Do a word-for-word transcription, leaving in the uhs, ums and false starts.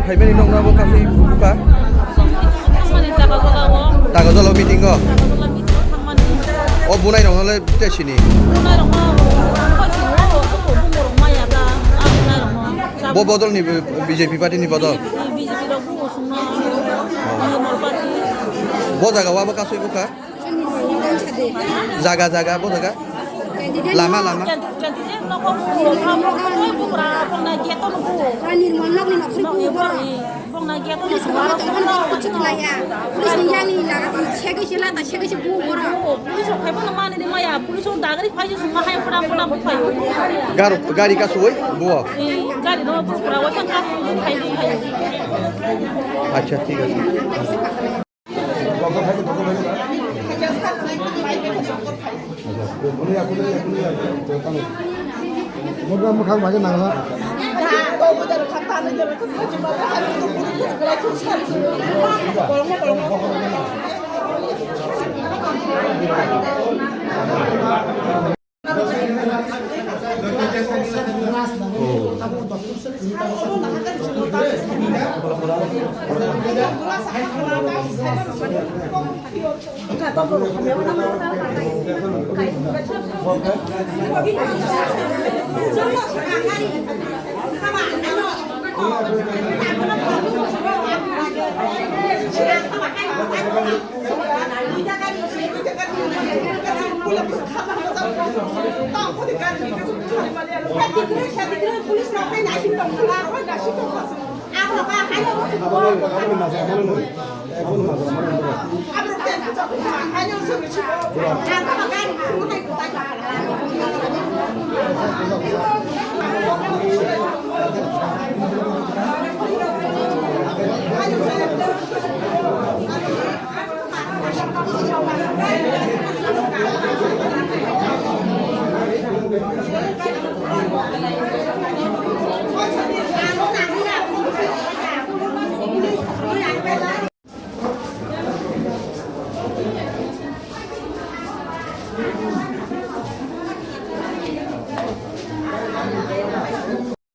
Phaimani nokno abo kasui bukha? Thangmani jaga jaga o. Jaga jalo meeting o? Jaga jalo meeting o thangmani. O bunai rokno le tei sini? Bunai rokno bumung rok maya da, a bunai rokno. Bo bodol ni B J P party ni bodol? B J P rok bungo sungno. Normal party. Bo jaga o abo kasui bukha? Jaga, jaga, bo jaga. Lama, lama. Garo, gari kasui, bo. Acha, thik ache.